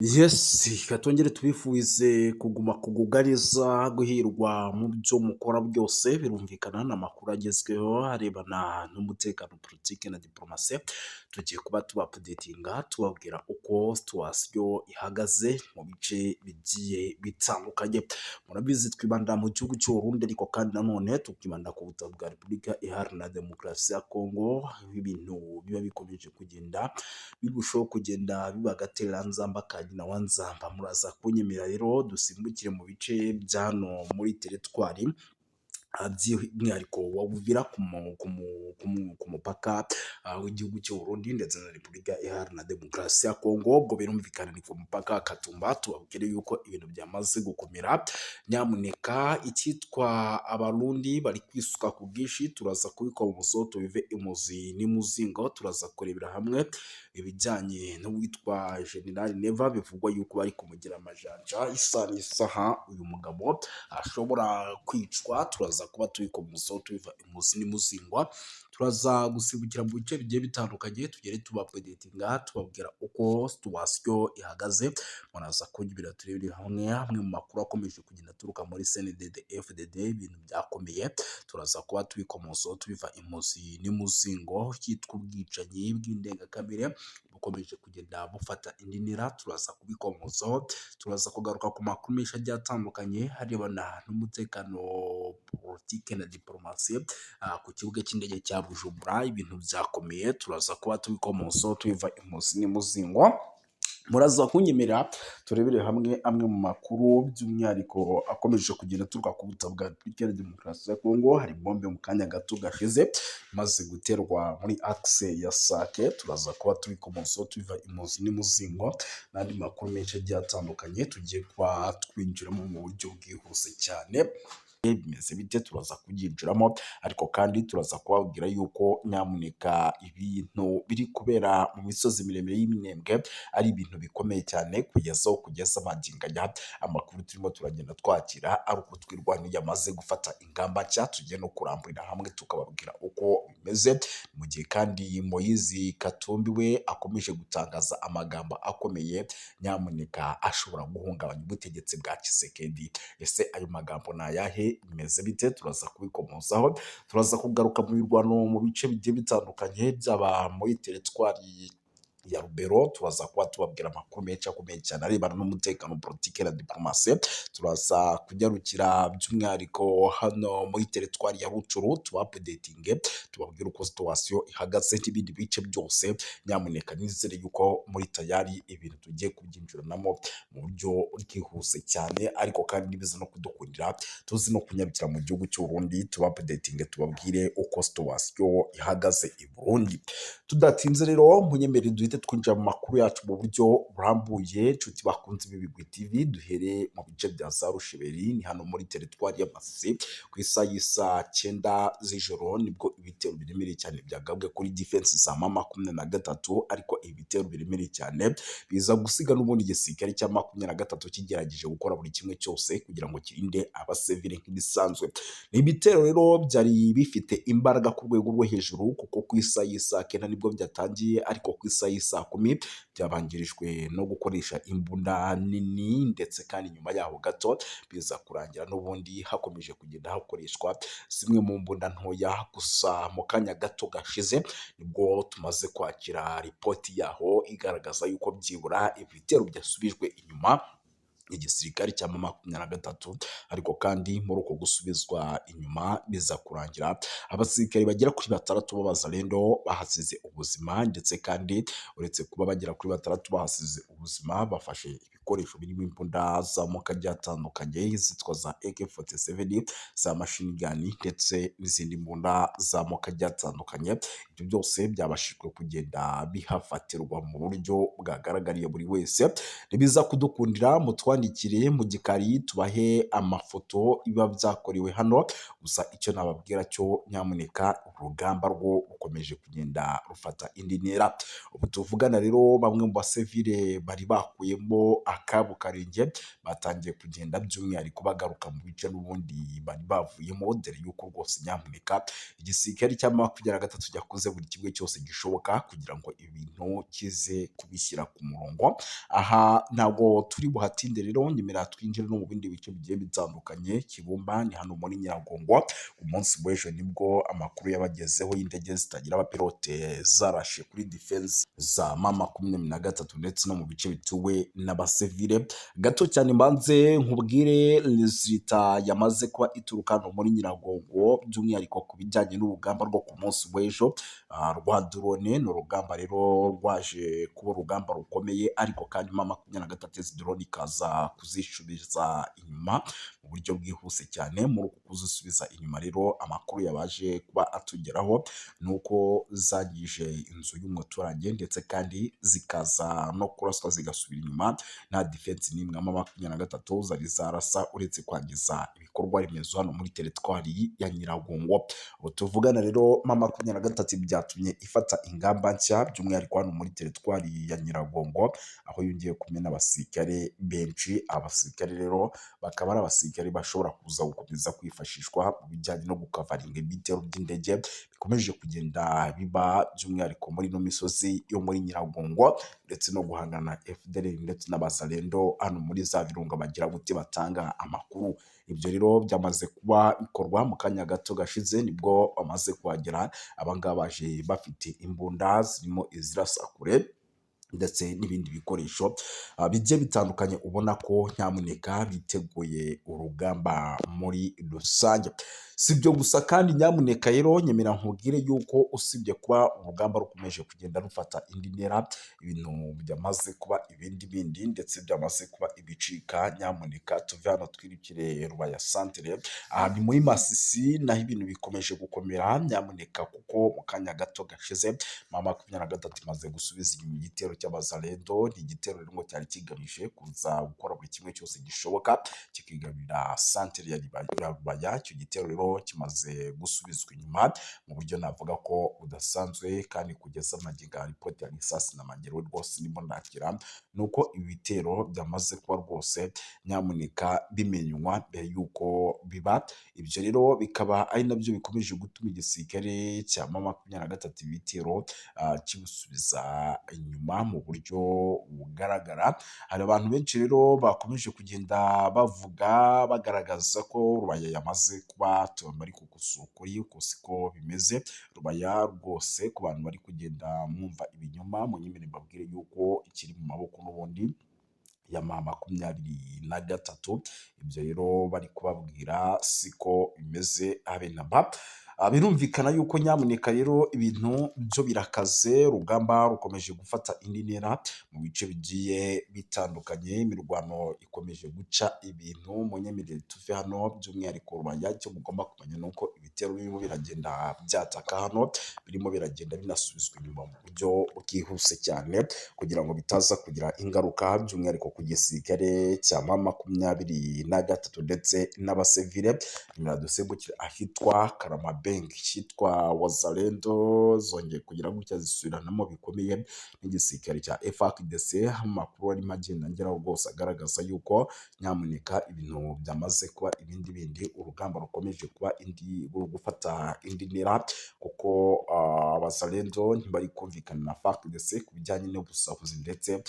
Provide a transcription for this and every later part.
Yes, reka twongere tubifurize kuguma kugubwa neza, guhirwa mu byo mukora byose. Birumvikana ni amakuru agezweho arebana n'umutekano, politiki na diporomasi. Tugiye kuba tubaupdatinga, tubabwira uko situation ihagaze mu bice bigiye bitandukanye. Murabizi, twibanda mu gihugu cy'u Burundi, ariko kandi nanone tukibanda ku butaka bwa Repubulika Iharanira Demokarasi ya Kongo, aho ibintu biba bikomeje kugenda birushaho kugenda biba agatereranzamba ka nyina wa nzamba. Muraza kunyemera rero dusimbukire mu bice bya hano muri teritwari, by'umwihariko wa Uvira, ku mupaka w'igihugu cy'u Burundi ndetse na Repubulika Iharanira Demokarasi ya Kongo. Ubwo birumvikana ni ku mupaka wa Katumba. Tubabwire yuko ibintu byamaze gukomera. Nyamuneka, icyitwa Abarundi bari kwisuka ku bwinshi, turaza kubikora umuso tubive imuzi n'imuzingo. Turaza kurebera hamwe ibijyanye n'uwitwa General Neva, bivugwa yuko bari kumugira amajanja, isaha n'isaha uyu mugabo ashobora kwicwa. Turaza kuba tubikomozaho tubiva imuzi n'imuzingwa. Turaza gusimbukira mu bice bigiye bitandukanye, tugere tubaupdatinga, tubabwira uko situation ihagaze. Muraza kunyumvira turebere hamwe amwe mu makuru akomeje kugenda aturuka muri CNDD FDD. Ibintu byakomeye, turaza kuba tubikomozaho tubiva imuzi n'imuzingo. Cyitwa ubwicanyi bw'indengakamere bukomeje kugenda bufata indi ntera, turaza kubikomozaho. Turaza kugaruka ku makuru menshi agiye atandukanye harebana n'umutekano, politike na diporomasi. Ku kibuga cy'indege cya Bujumbura ibintu byakomeye, turaza kuba tubikomozaho tubiva imuzi n'imuzingo. Muraza kunyemerera turebere hamwe amwe mu makuru by'umwihariko akomeje kugenda aturuka ku butaka bwa Repubulika ya Demokarasi ya Kongo. Hari bombe mu kanya gato gashize imaze guterwa muri axe ya Sake, turaza kuba tubikomozaho tubiva imuzi n'imuzingo, n'andi makuru menshi agiye atandukanye tugiye kuba twinjiramo mu buryo bwihuse cyane. Bimeze bite? Turaza kubyinjiramo, ariko kandi turaza kubabwira yuko nyamuneka ibintu biri kubera mu misozi miremire y'Iminembwe ari ibintu bikomeye cyane, kugeza aho kugeza magingo aya amakuru turimo turagenda twakira ari uko Twirwaneho yamaze gufata ingamba nshya, tugiye no kuramburira hamwe tukababwira uko bimeze. Mu gihe kandi Moyizi Katumbi we akomeje gutangaza amagambo akomeye, nyamuneka ashobora guhungabanya ubutegetsi bwa Tshisekedi. Ese ayo magambo ni ayahe? Bimeze bite? Turaza kubikomozaho. Turaza kugaruka mu mirwano mu bice bigiye bitandukanye, byaba muri teritwari ya Rubero. Turaza kuba tubabwira amakuru menshi akomeye cyane arebana n'umutekano, politiki na diplomasi. Turaza kunyarukira by'umwihariko hano muri teritwari ya Rutshuru, tubaupdatinge, tubabwire uko situation ihagaze n'ibindi bice byose. Nyamuneka nizere yuko muri tayari, ibintu tugiye kubyinjiranamo mu buryo bwihuse cyane. Ariko kandi nibiza no kudukundira, tuzi no kunyarukira mu gihugu cy'u Burundi, tubaupdatinge, tubabwire uko situation ihagaze i Burundi. Tudatinze rero, munyemerere duhite twinjira mu makuru yacu mu buryo burambuye. Inshuti bakunze Ibigwi TV, duhere mu bice bya za Rusheberi, ni hano muri teritwari ya Masisi. Ku isaha y'isaa 9 z'ijoro nibwo ibitero biremereye cyane byagabwe kuri defense za M23, ariko ibitero biremereye cyane biza gusiga n'ubundi igisirikare cya 23 kigerageje gukora buri kimwe cyose kugira ngo kirinde abasivile nk'ibisanzwe. Ni ibitero rero byari bifite imbaraga ku rwego rwo hejuru, kuko ku isaha y'isaa 9 nibwo byatangiye, ariko ku isaha y'isaa 10 byabanjirijwe no gukoresha imbunda nini, ndetse kandi nyuma yaho gato biza kurangira n'ubundi hakomeje kugenda hakoreshwa zimwe mu mbunda ntoya. Gusa mu kanya gato gashize nibwo tumaze kwakira ripoti yaho igaragaza yuko byibura ibitero byasubijwe inyuma igisirikare cya M23, ariko kandi muri uko gusubizwa inyuma biza kurangira abasirikare bagera kuri batandatu b'Abazalendo bahasize ubuzima. Ndetse kandi uretse kuba bagera kuri batandatu bahasize ubuzima, bafashe ibikoresho birimo imbunda z'amoko agiye atandukanye zitwa za AK47, za machine gun, ndetse n'izindi mbunda z'amoko agiye atandukanye. Ibyo byose byabashijwe kugenda bihafatirwa mu buryo bwagaragariye buri wese. Nibiza kudukundira, mutwandikire mu gikari tubahe amafoto biba byakorewe hano. Gusa icyo nababwira cyo, nyamuneka, urugamba rwo rukomeje kugenda rufata indi ntera. Ubu tuvugana rero, bamwe mu basivile bari bakuyemo akabo karenge, batangiye kugenda by'umwihariko bagaruka mu bice n'ubundi bari bavuyemo, dore yuko rwose nyamuneka igisirikare cya 23 cyakoze buri kimwe cyose gishoboka kugira ngo ibintu kize kubishyira ku murongo. Aha ntabwo turi buhatinde rero, nyemera twinjire no mu bindi bice bigiye bitandukanye. Kibumba ni hano muri Nyiragongo, umunsi w'ejo nibwo amakuru yabagezeho y'indege zitagira abapilote zarashe kuri defense za M23 ndetse no mu bice bituwe n'abasivile. Gato cyane mbanze nkubwire résultat yamaze kuba ituruka hano muri Nyiragongo, by'umwihariko ku bijyanye n'urugamba rwo ku munsi w'ejo rwa drone. Ni urugamba rero rwaje kuba urugamba rukomeye, ariko kandi M23 izi drone ikaza kuzisubiza inyuma mu buryo bwihuse cyane. Muri uku kuzisubiza inyuma rero, amakuru yabaje kuba atugeraho ni uko zangije inzu y'umuturage, ndetse kandi zikaza no kuraswa zigasubira inyuma. Nta defense n'imwe M23 zari zarasa uretse kwangiza ibikorwa remezo hano muri teritwari ya Nyiragongo. Ubu tuvugana rero, M23 byatumye ifata ingamba nshya, by'umwihariko hano muri teritwari ya Nyiragongo, aho yongeye kumena abasirikare benshi. Abasirikare rero bakaba ari abasirikare bashobora kuza gukomeza kwifashishwa mu bijyanye no gukavaringa ibitero by'indege bikomeje kugenda biba, by'umwihariko muri ino misozi yo muri Nyiragongo, ndetse no guhangana na FDLR ndetse n'Abazalendo hano muri za birunga bagira gute batanga amakuru. Ibyo rero byamaze kuba bikorwa mu kanya gato gashize nibwo bamaze kuhagera. Abangaba baje bafite imbunda zirimo izirasa kure ndetse n'ibindi bikoresho bigiye bitandukanye, ubona ko nyamuneka biteguye urugamba muri rusange. Si ibyo gusa kandi, nyamuneka rero nyemera nkubwire yuko usibye kuba urugamba rukomeje kugenda rufata indi ntera, ibintu byamaze kuba ibindi bindi ndetse byamaze kuba ibicika. Nyamuneka tuve hano twirukire Rubaya santere, aha ni muri Masisi, naho ibintu bikomeje gukomera nyamuneka, kuko mu kanya gato gashize M23 imaze gusubiza inyuma igitero cy'Abazalendo. Ni igitero rero ngo cyari kigamije kuza gukora buri kimwe cyose gishoboka kikigarurira santere ya Rubaya. Icyo gitero rero kimaze gusubizwa inyuma mu buryo navuga ko budasanzwe, kandi kugeza magingo aya ripoti ya Risasi na Magero rwose ndimo ndakira ni uko ibi bitero byamaze kuba rwose nyamuneka bimenywa mbere y'uko biba. Ibyo rero bikaba ari nabyo bikomeje gutuma igisirikare cya M23 ibitero kibisubiza inyuma mu buryo bugaragara. Hari abantu benshi rero bakomeje kugenda bavuga bagaragaza ko Rubaya yamaze kuba tomba, ariko si ukuri, uko siko bimeze. Rubaya rwose, ku bantu bari kugenda mwumva ibinyoma, munyemere mbabwire yuko ikiri mu maboko n'ubundi ya M23. Ibyo rero bari kubabwira siko bimeze habe na mba. Birumvikana yuko nyamuneka rero ibintu byo birakaze, urugamba rukomeje gufata indi ntera mu bice bigiye bitandukanye, imirwano ikomeje guca ibintu. Munyemerere tuve hano, by'umwihariko Rubaya. Icyo mugomba kumenya ni uko ibitero birimo biragenda byataka hano, birimo biragenda binasubizwa inyuma mu buryo bwihuse cyane kugira ngo bitaza kugira ingaruka, by'umwihariko ku gisirikare cya M23 ndetse n'abasivile. Dusimbukire ahitwa Karamabengi, icyitwa Wazalendo zongeye kugira gutya zisubiranamo bikomeye n'igisirikare cya FARDC. Amakuru arimo agenda angeraho rwose agaragaza yuko nyamuneka ibintu byamaze kuba ibindi bindi, urugamba rukomeje kuba indi gufata indi ntera, kuko Abazalendo ntibari kumvikana na FARDC ku bijyanye n'ubusahuzi ndetse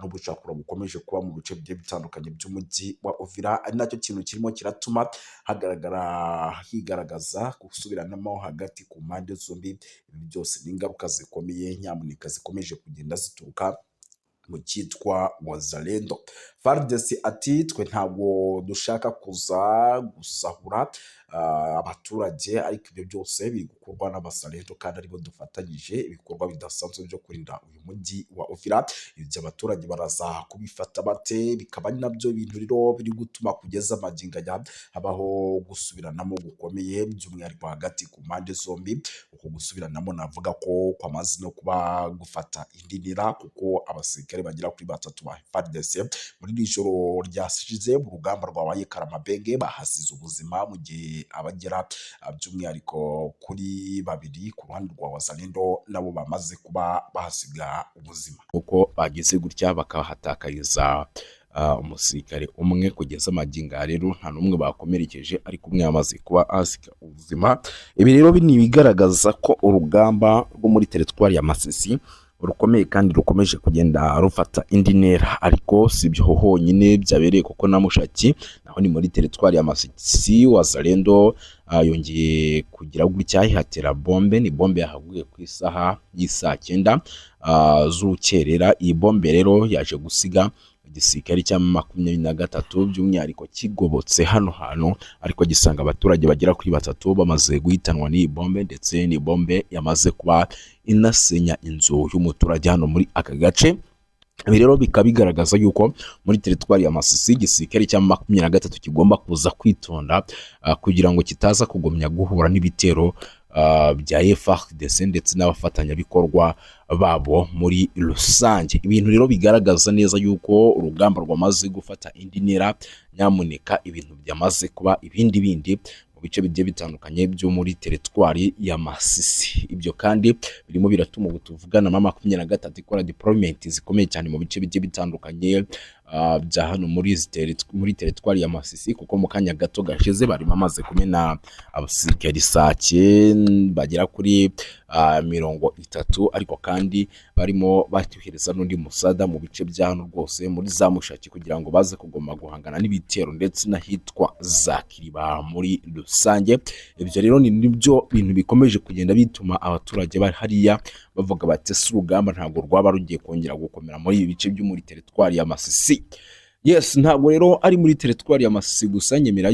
n'ubucakura bukomeje kuba mu bice bigiye bitandukanye by'umujyi wa Uvira, ari nacyo kintu kirimo kiratuma hagaragara higaragaza gusubiranamo hagati ku mpande zombi. Ibi byose ni ingaruka zikomeye nyamuneka zikomeje kugenda zituruka mu cyitwa Wazalendo. FARDC ati twe ntabwo dushaka kuza gusahura abaturage, ariko ibyo byose biri gukorwa n'Abazalendo kandi aribo dufatanyije ibikorwa bidasanzwe byo kurinda uyu mujyi wa Uvira. Ibyo abaturage baraza kubifata bate? Bikaba ari nabyo bintu rero biri gutuma kugeza magingo aya habaho gusubiranamo gukomeye, by'umwihariko hagati ku mpande zombi. Uku gusubiranamo navuga ko kwamaze no kuba gufata indi ntera, kuko abasirikare bagera kuri batatu ba FARDC muri iri joro ryashize mu rugamba rwabaye Karamabenge bahasize ubuzima, mu gihe abagera by'umwihariko kuri babiri ku ruhande rwa Wazalendo nabo bamaze kuba bahasiga ubuzima, kuko bagize gutya bakahatakariza umusirikare umwe. Kugeza magingo aya rero nta n'umwe bakomerekeje, ariko umwe yamaze kuba asiga ubuzima. Ibi rero ni ibigaragaza ko urugamba rwo muri teritwari ya Masisi rukomeye kandi rukomeje kugenda rufata indi ntera. Ariko si ibyo honyine byabereye, kuko na Mushaki naho ni muri teritwari ya Masisi, Wazalendo yongeye kugira gutya ihatera bombe. Ni bombe yahaguye ku isaha y'isaa 9 z'urukerera. Iyi bombe rero yaje gusiga igisirikare cya 23 by'umwihariko kigobotse hano hantu, ariko gisanga abaturage bagera kuri batatu bamaze guhitanwa n'iyi bombe, ndetse ni bombe yamaze kuba inasenya inzu y'umuturage hano muri aka gace. Ibi rero bikaba bigaragaza yuko muri teritwari ya Masisi igisirikare cya 23 kigomba kuza kwitonda kugira ngo kitaza kugumya guhura n'ibitero bya FARDC ndetse n'abafatanyabikorwa babo muri rusange. Ibintu rero bigaragaza neza yuko urugamba rwamaze gufata indi ntera. Nyamuneka, ibintu byamaze kuba ibindi bindi mu bice bigiye bitandukanye byo muri teritwari ya Masisi. Ibyo kandi birimo biratuma ubu tuvugana M23 ikora deployment zikomeye cyane mu bice bigiye bitandukanye bya hano muri teritwari ya Masisi, kuko mu kanya gato gashize bari bamaze kumena abasirikari Sake bagera kuri 30, ariko kandi barimo batohereza n'undi musada mu bice bya hano rwose muri za Mushaki kugira ngo baze kugoma guhangana n'ibitero, ndetse n'ahitwa za Kiriba muri rusange. Ibyo rero ni nibyo bintu bikomeje kugenda bituma abaturage bari hariya bavuga bati: "Ese urugamba ntabwo rwaba rugiye kongera gukomera muri ibi bice byo muri teritwari ya Masisi?" Yes, ntabwo rero ari muri teritwari ya Masisi gusa. Nyemera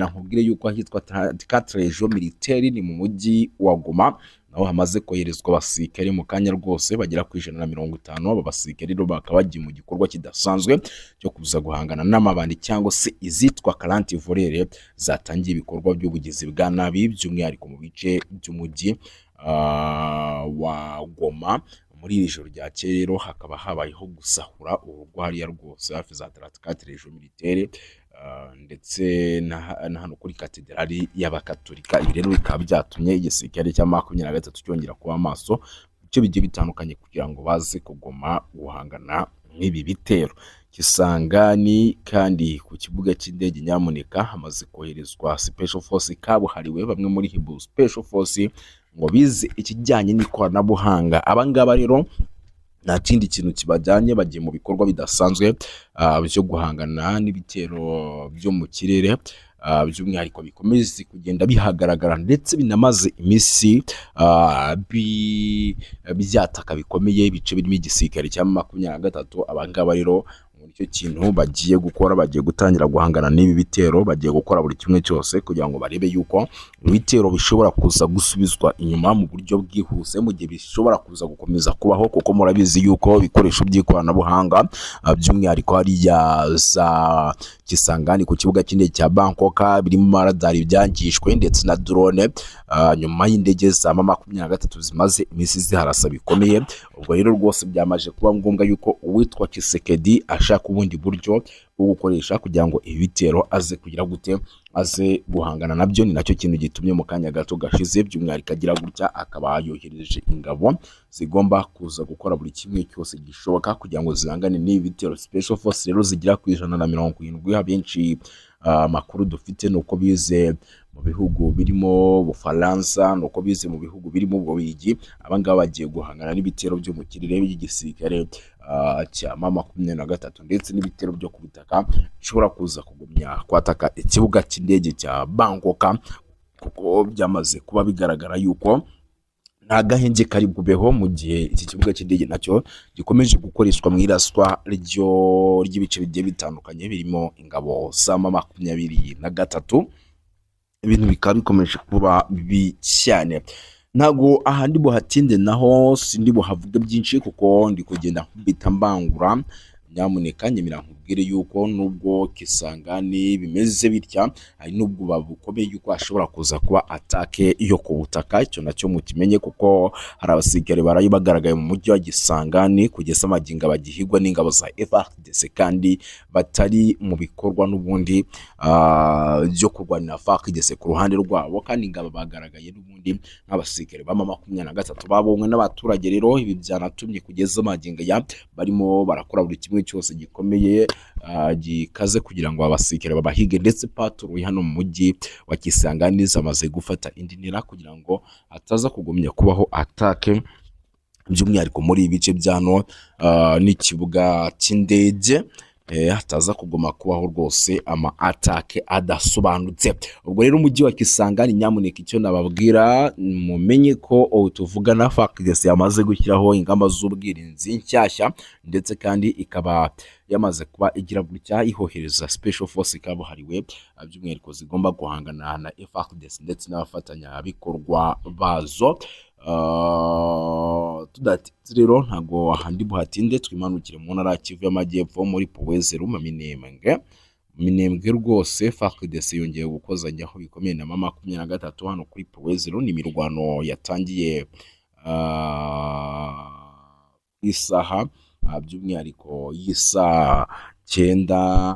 nkubwire yuko ahitwa quatre régions militaire, ni mu mujyi wa Goma, naho hamaze koherezwa abasirikare mu kanya rwose bagera ku 150. Aba basirikare rero bakaba bagiye mu gikorwa kidasanzwe cyo kuza guhangana n'amabandi cyangwa se izitwa quarante voleurs zatangiye ibikorwa by'ubugizi bwa nabi, by'umwihariko mu bice by'umujyi wa Goma. Muri iri joro ryakeye rero hakaba habayeho gusahura urugo hariya rwose hafi za 34 région militaire, ndetse na hano kuri katedrali y'Abakatolika. Ibi rero bikaba byatumye igisirikare cya 23 cyongera kuba maso mu bice bigiye bitandukanye kugira ngo baze kugoma guhangana n'ibi bitero. Kisangani kandi ku kibuga cy'indege, nyamuneka, hamaze koherezwa special force kabuhariwe, bamwe muri Hibu Special Force ngo bize ikijyanye n'ikoranabuhanga. Aba ngaba rero nta kindi kintu kibajyanye, bagiye mu bikorwa bidasanzwe byo guhangana n'ibitero byo mu kirere, by'umwihariko bikomeze kugenda bihagaragara ndetse binamaze iminsi byataka bikomeye ibice birimo igisirikare cya 23. Aba ngaba rero ngo nicyo kintu bagiye gukora, bagiye gutangira guhangana n'ibi bitero, bagiye gukora buri kimwe cyose kugira ngo barebe yuko ibitero bishobora kuza gusubizwa inyuma mu buryo bwihuse mu gihe bishobora kuza gukomeza kubaho, kuko murabizi yuko ibikoresho by'ikoranabuhanga, by'umwihariko hariya za Kisangani ku kibuga cy'indege cya Bangkok, birimo amaradari byangijwe ndetse na drone, nyuma y'indege za M23 zimaze iminsi ziharasa bikomeye. Ubwo rero rwose byamaze kuba ngombwa yuko uwitwa Tshisekedi ashaka ubundi buryo bwo gukoresha kugira ngo ibi bitero aze kugira gute, aze guhangana nabyo. Ni nacyo kintu gitumye mu kanya gato gashize by'umwihariko agira gutya akaba yohereje ingabo zigomba kuza gukora buri kimwe cyose gishoboka kugira ngo zihangane n'ibi bitero. Special force rero zigera ku 170, abenshi amakuru dufite ni uko bize mu bihugu birimo Bufaransa, ni uko bize mu bihugu birimo Ububiligi. Aba ngaba bagiye guhangana n'ibitero byo mu kirere by'igisirikare cya M23 ndetse n'ibitero byo ku butaka bishobora kuza kugumya kwataka ikibuga cy'indege cya Bangkok, kuko byamaze kuba bigaragara yuko nta gahenge kari bubeho mu gihe iki kibuga cy'indege nacyo gikomeje gukoreshwa mu iraswa ryo ry'ibice bigiye bitandukanye birimo ingabo za M23. Ibintu bikaba bikomeje kuba bibi cyane. Ntabwo aha ndi buhatinde, naho sindi buhavuge byinshi kuko ndi kugenda nkubita mbangura. Nyamuneka nyemera nkubwire yuko nubwo Kisangani bimeze bitya, hari n'ubwoba bukomeye yuko hashobora kuza kuba attaque yo ku butaka. Icyo nacyo mukimenye, kuko hari abasirikare baraye bagaragaye mu mujyi wa Kisangani kugeza amagingo bagihigwa n'ingabo za FARDC, kandi batari mu bikorwa n'ubundi byo kurwanira FARDC ku ruhande rwabo, kandi ingabo bagaragaye n'ubundi nk'abasirikare ba M23 babonywe n'abaturage. Rero ibi byanatumye kugeza amagingo ya barimo barakora buri kimwe cyose gikomeye. gikaze kugira ngo abasirikare babahige, ndetse patrouille hano mu mujyi wa Kisangani zamaze gufata indi ntera kugira ngo hataza kugumya kubaho attaque, by'umwihariko muri ibi bice bya hano n'ikibuga cy'indege, hataza kuguma kubaho rwose ama attaque adasobanutse. Ubwo rero umujyi wa Kisangani, nyamuneka icyo nababwira, mumenye ko ubu tuvugana FARDC yamaze gushyiraho ingamba z'ubwirinzi nshyashya, ndetse kandi ikaba yamaze kuba igira gutya ihohereza special force kabuhariwe, by'umwihariko zigomba guhangana na FARDC ndetse n'abafatanyabikorwa bazo. Tudatinze rero, ntabwo ahandi buhatinde, twimanukire mu ntara ya Kivu y'Amajyepfo muri Point Zéro mu Minembwe. Minembwe rwose FARDC yongeye gukozanyaho bikomeye na M23 hano kuri Point Zéro. Ni imirwano yatangiye isaha, by'umwihariko y'isaa 9.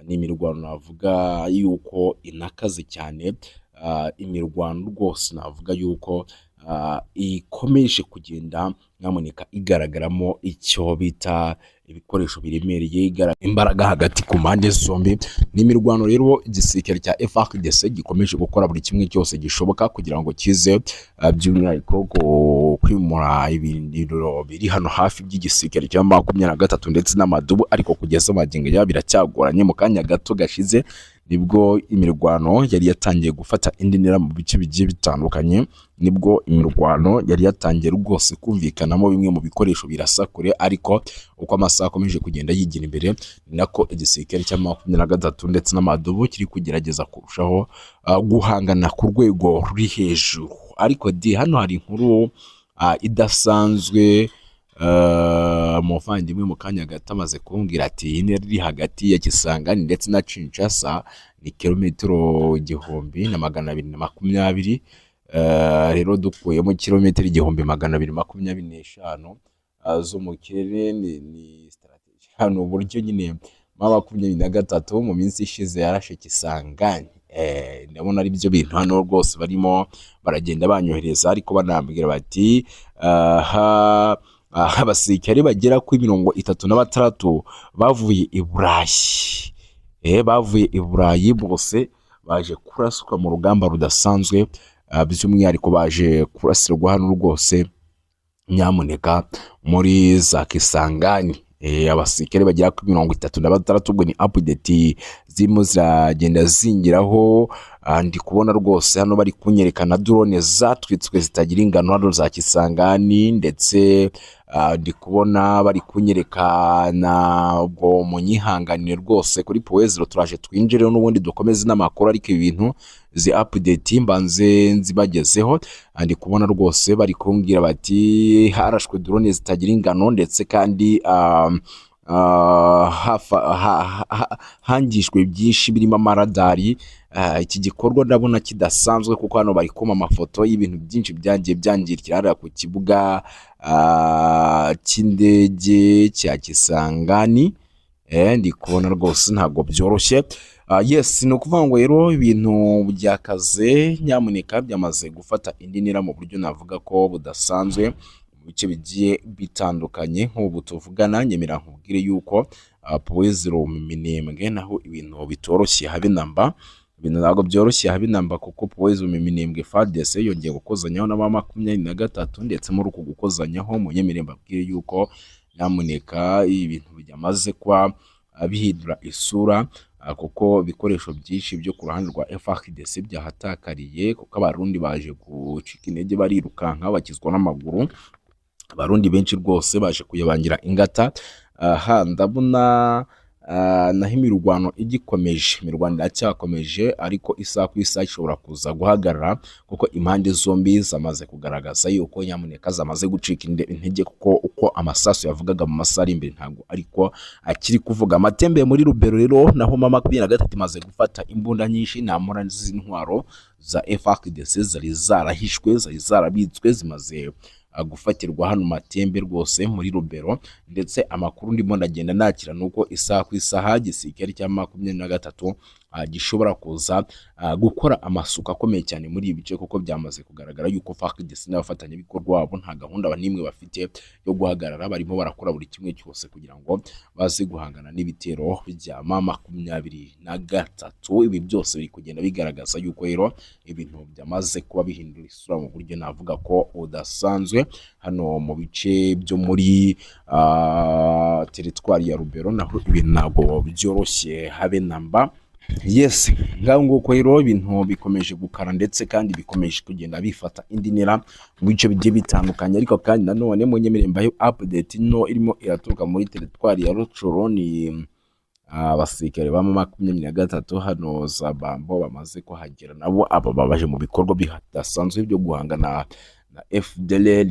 Ni imirwano navuga yuko inakaze cyane, imirwano rwose navuga yuko ikomeje kugenda nyamuneka igaragaramo icyo bita ibikoresho biremereye, imbaraga hagati ku mpande zombi. Ni imirwano rero igisirikare cya FARDC gikomeje gukora buri kimwe cyose gishoboka kugira ngo kize by'umwihariko kwimura ibirindiro biri hano hafi by'igisirikare cya 23 ndetse n'amadubu, ariko kugeza magingo ya biracyagoranye. Mu kanya gato gashize nibwo imirwano yari yatangiye gufata indi ntera mu bice bigiye bitandukanye, nibwo imirwano yari yatangiye rwose kumvikanamo bimwe mu bikoresho birasa kure, ariko uko amasaha akomeje kugenda yigira imbere ni nako igisirikare cya 23 ndetse n'amadubu kiri kugerageza kurushaho guhangana ku rwego ruri hejuru. Ariko di hano hari inkuru idasanzwe. Umuvandimwe mu kanya gato amaze kumbwira ati iyi ntera iri hagati ya Kisangani ndetse na Kinshasa ni kilometero 1220. Rero dukuyemo kilometero 1225 zo mu kirere, ni strategy hano uburyo nyine M23 mu minsi ishize yarashe Kisangani. Ndabona ari byo bintu hano rwose barimo baragenda banyohereza, ariko banambwira bati aha abasirikare bagera kuri 36 bavuye i Burayi, bavuye i Burayi bose baje kuraswa mu rugamba rudasanzwe, by'umwihariko baje kurasirwa hano rwose nyamuneka muri za Kisangani. Abasirikare bagera kuri 36. Ubwo ni update zirimo ziragenda zingiraho. Ndi kubona rwose hano bari kunyerekana drone zatwitswe zitagira ingano hano za Kisangani, ndetse ndi kubona bari kunyereka na ubwo munyihanganire rwose kuri Point Zéro turaje twinjire n'ubundi dukomeze n'amakuru, ariko ibintu zi update mbanze nzibagezeho. Ndi kubona rwose bari kumbwira bati harashwe drone zitagira ingano, ndetse kandi hangijwe byinshi birimo amaradari. Iki gikorwa ndabona kidasanzwe kuko hano bari kumpa amafoto y'ibintu byinshi byagiye byangirikira hariya ku kibuga cy'indege cya Kisangani. Ndi kubona rwose ntabwo byoroshye. Yes, ni ukuvuga ngo rero ibintu byakaze nyamuneka byamaze gufata indi ntera mu buryo navuga ko budasanzwe mu bice bigiye bitandukanye. Nk'ubu tuvugana, nyemera nkubwire yuko Point Zéro mu Minembwe naho ibintu bitoroshye habe namba. Ibintu ntabwo byoroshye habe namba, kuko Point Zéro mu Minembwe FARDC yongeye gukozanyaho na 23, ndetse muri uku gukozanyaho munyemere mbabwire yuko nyamuneka ibintu byamaze kuba bihindura isura, kuko ibikoresho byinshi byo ku ruhande rwa FARDC byahatakariye, kuko Abarundi baje gucika intege barirukanka bakizwa n'amaguru. Abarundi benshi rwose baje kuyabangira ingata. Aha ndabona naho imirwano igikomeje, imirwano iracyakomeje, ariko isaha ku isaha ishobora kuza guhagarara, kuko impande zombi zamaze kugaragaza yuko nyamuneka zamaze gucika intege, kuko uko amasasu yavugaga mu masaha ari imbere ntabwo ariko akiri kuvuga. Amatembe muri Rubero rero naho M23 imaze gufata imbunda nyinshi nta z'intwaro za FARDC zari zarahishwe, zari zarabitswe, zimaze gufatirwa hano Matembe rwose muri Rubero. Ndetse amakuru ndimo ndagenda nakira nuko isaha ku isaha igisirikare cya 23 gishobora kuza gukora amasuku akomeye cyane muri ibi bice, kuko byamaze kugaragara yuko FARDC n'abafatanyabikorwa babo nta gahunda n'imwe bafite yo guhagarara. Barimo barakora buri kimwe cyose kugira ngo baze guhangana n'ibitero bya M23. Ibi byose biri kugenda bigaragaza yuko rero ibintu byamaze kuba bihindura isura mu buryo navuga ko budasanzwe hano mu bice byo muri teritwari ya Lubero. Naho ibintu ntabwo byoroshye habe namba. Yes, ngaho nguko rero ibintu bikomeje gukara, ndetse kandi bikomeje kugenda bifata indi ntera mu bice bigiye bitandukanye. Ariko kandi nanone munyemerere mbahe update no irimo iraturuka muri teritwari ya Rutshuru. Ni abasirikare ba M23 hano za Bambo bamaze kuhagera, nabo aba babaje mu bikorwa bidasanzwe byo guhangana na FDLR.